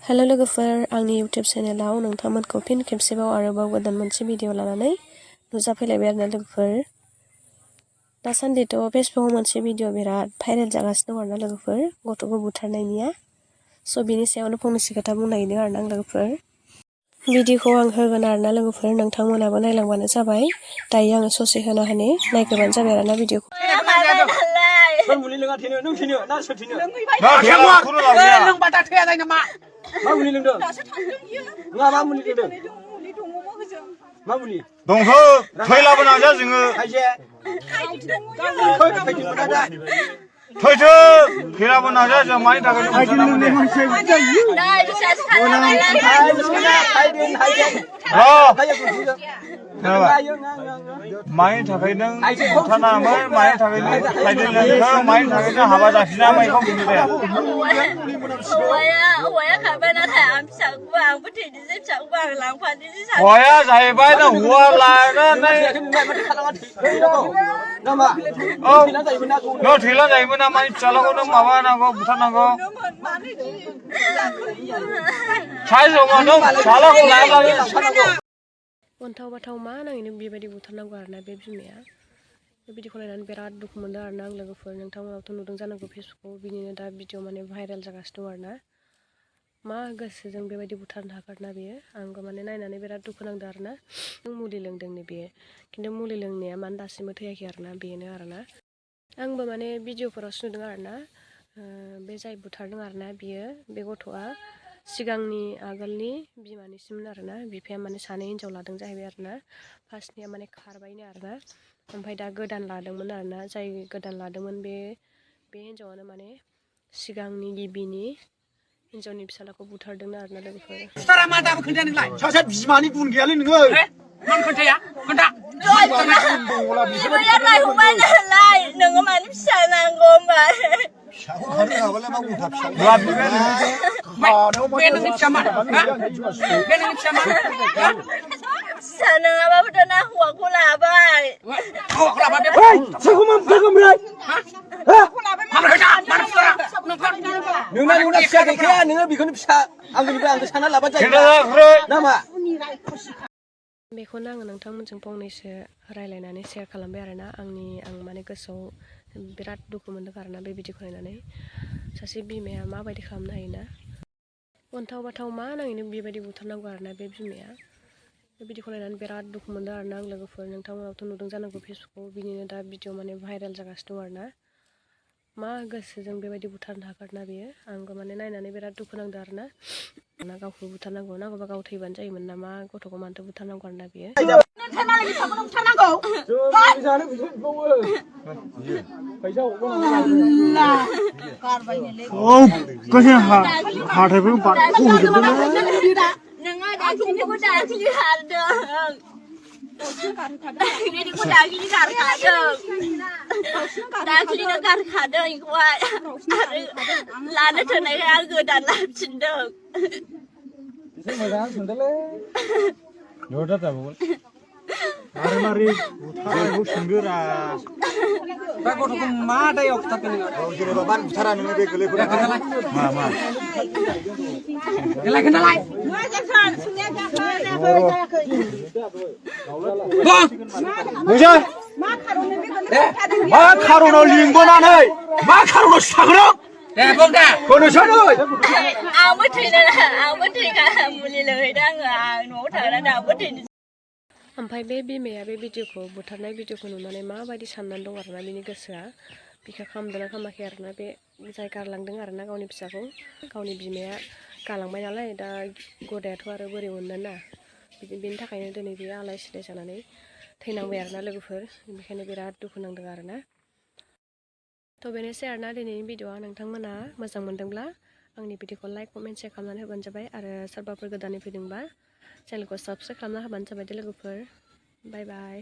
Hello लोगोफोर आंनि YouTube चेनेलाव नोंथांमोनखौ फिन खेबसेबाव आरोबाव गोदान मोनसे भिडिअ लानानै नुजाफैलायबाय आरोना लोगोफोर दासान्दिथ' फेसबुकआव मोनसे भिडिअ बिराद भाइरेल जागासिनो दं आरोना लोगोफोर गथ'खौ बुथारनायनिया स' बिनि सायावनो फंनैसो खोथा बुंनो नागिरदों आरोना लोगोफोर भिडिअखौ आं होगोन आरोना लोगोफोर नोंथांमोनाबो नायलांबानो जाबाय दायो आङो ससे होना होनि नायग्रोबानो जाबाय आरोना भिडिअखौ मा मुलि लोंदों? मा मुलि लोंदों? मा मुलि? दंहो थैलाबो नाजा जोङो। थैथो थैलाबो नाजा जों मानि थाखाय मानि थाखाय नों बुथारनाङामोन मानि थाखाय नों थाइजौ लोंखो मानि थाखाय नों हाबा जाफिना माइखौ बुंदो दे हौवाया जाहैबाय नों हौवा लानानै नों थैला जायोमोन ना मानि फिसालाखौ नों माबानांगौ बुथारनांगौ साइजआव फिसालाखौ लायाब्लाबो अन्थाव बाथाव मा नाङैनो बेबायदि बुथारनांगौ आरोना बे बिमाया बे भिडिअखौ नायनानै बिराद दुखु मोनदों आरोना आं लोगोफोर नोंथांमोनावथ' नुदों जानांगौ फेसबुकआव बिनिनो दा भिडिअ माने भाइरेल जागासिनो दं आरोना मा गोसोजों बेबायदि बुथारनो हागोन ना बेयो आंबो माने नायनानै बिराद दुखु नांदों आरोना मुलि लोंदोंनो बेयो खिन्थु मुलि लोंनाया मानो दासिमबो थैयाखै आरोना बेनो आरोना आंबो माने भिडिअफोरावसो नुदों आरोना बे जाय बुथारदों आरोना बियो बे गथ'आ सिगांनि आगोलनि बिमानिसिमोन आरोना बिफाया माने सानै हिनजाव लादों जाहैबाय आरोना फार्स्टनिया माने खारबायनो आरोना ओमफ्राय दा गोदान लादोंमोन आरोना जाय गोदान लादोंमोन बे हिनजावानो माने सिगांनि गिबिनि हिनजावनि फिसालाखौ बुथारदोंनो आरोना लोगोफोर सारा मा दाबो खोन्था नोंलाय सासे बिमानि गुन गैयालै नोङो मान खोन्थाया खोन्था नोङो मानो फिसा नांगौ होमबा फिसाखौ खानो हाबालाय मा उल्था फिसा नङाबाबोथ' ना हौवाखौ लाबाय नोंना फिसा गैखाया नोङो बेखौनो फिसा आंनिफ्राय आंखौ सानना लाबानो जायो नामा बेखौनो आङो नोंथांमोनजों फंनैसो रायलायनानै शेयार खालामबाय आरोना आं माने गोसोआव बिराद दुखु मोनदों आरोना बे भिडिअखौ नायनानै सासे बिमाया माबायदि खालामनो हायोना अन्थाव बाथाव मा नाङैनो बेबायदि बुथारनांगौ आरोना बे बिमाया बे भिडिअखौ नायनानै बिराद दुखु मोनदों आरोना आं लोगोफोर नोंथांमोनावथ' नुदों जानांगौ फेसबुकआव बिनिनो दा भिडिअ माने भाइरेल जागासिनो दं आरोना मा गोसोजों बेबायदि बुथारनो हागोन ना बेयो आंबो माने नायनानै बिराद दुखु नांदों आरोना गावखौ बुथारनांगौ नांगौबा गाव थैबानो जायोमोन नामा गथ'खौ मानोथो बुथारनांगौ आरोना बियो दाख्लिनो गारखादों इखौहाय आरो लानो थोनायखाय आं गोदान लाफिनदों मोजां सोंदोंलै न'दा जाबावगोन मारै बुथारनायखौ सोंदोरा दा गथ'खौ मा दायाव बुथारदों नोङो जेनेबा मानो बुथारा नोङो बे गोलैफोरा मा खोन्थालाय मा खारनाव लिंबोनानै मा खारनाव साग्रों आंबो थैखा मुलि लोंहैदों आं न'आव थांनानै आंबो थैनो ओमफ्राय बे बिमाया बे भिडिअखौ बुथारनाय भिडिअखौ नुनानै माबायदि साननानै दं आरोना बिनि गोसोआ बिखा खालामदोंना खालामाखै आरोना बे जाय गारलांदों आरोना गावनि फिसाखौ गावनि बिमाया गालांबाय नालाय दा गदायाथ' आरो बोरै मोननो ना बिनि थाखायनो दिनै बियो आलाय सिलाय जानानै थैनांबाय आरोना लोगोफोर बेखायनो बिराद दुखु नांदों आरोना थ' बेनोसै आरोना दिनैनि भिडिअआ नोंथांमोना मोजां मोनदोंब्ला आंनि भिडिअखौ लाइक कमेन्ट शेयार खालामनानै होबानो जाबाय आरो सोरबाफोर गोदानै फैदोंबा चेनेलखौ साबस्क्राइब खालामना होबानो जाबाय दे लोगोफोर बाय बाय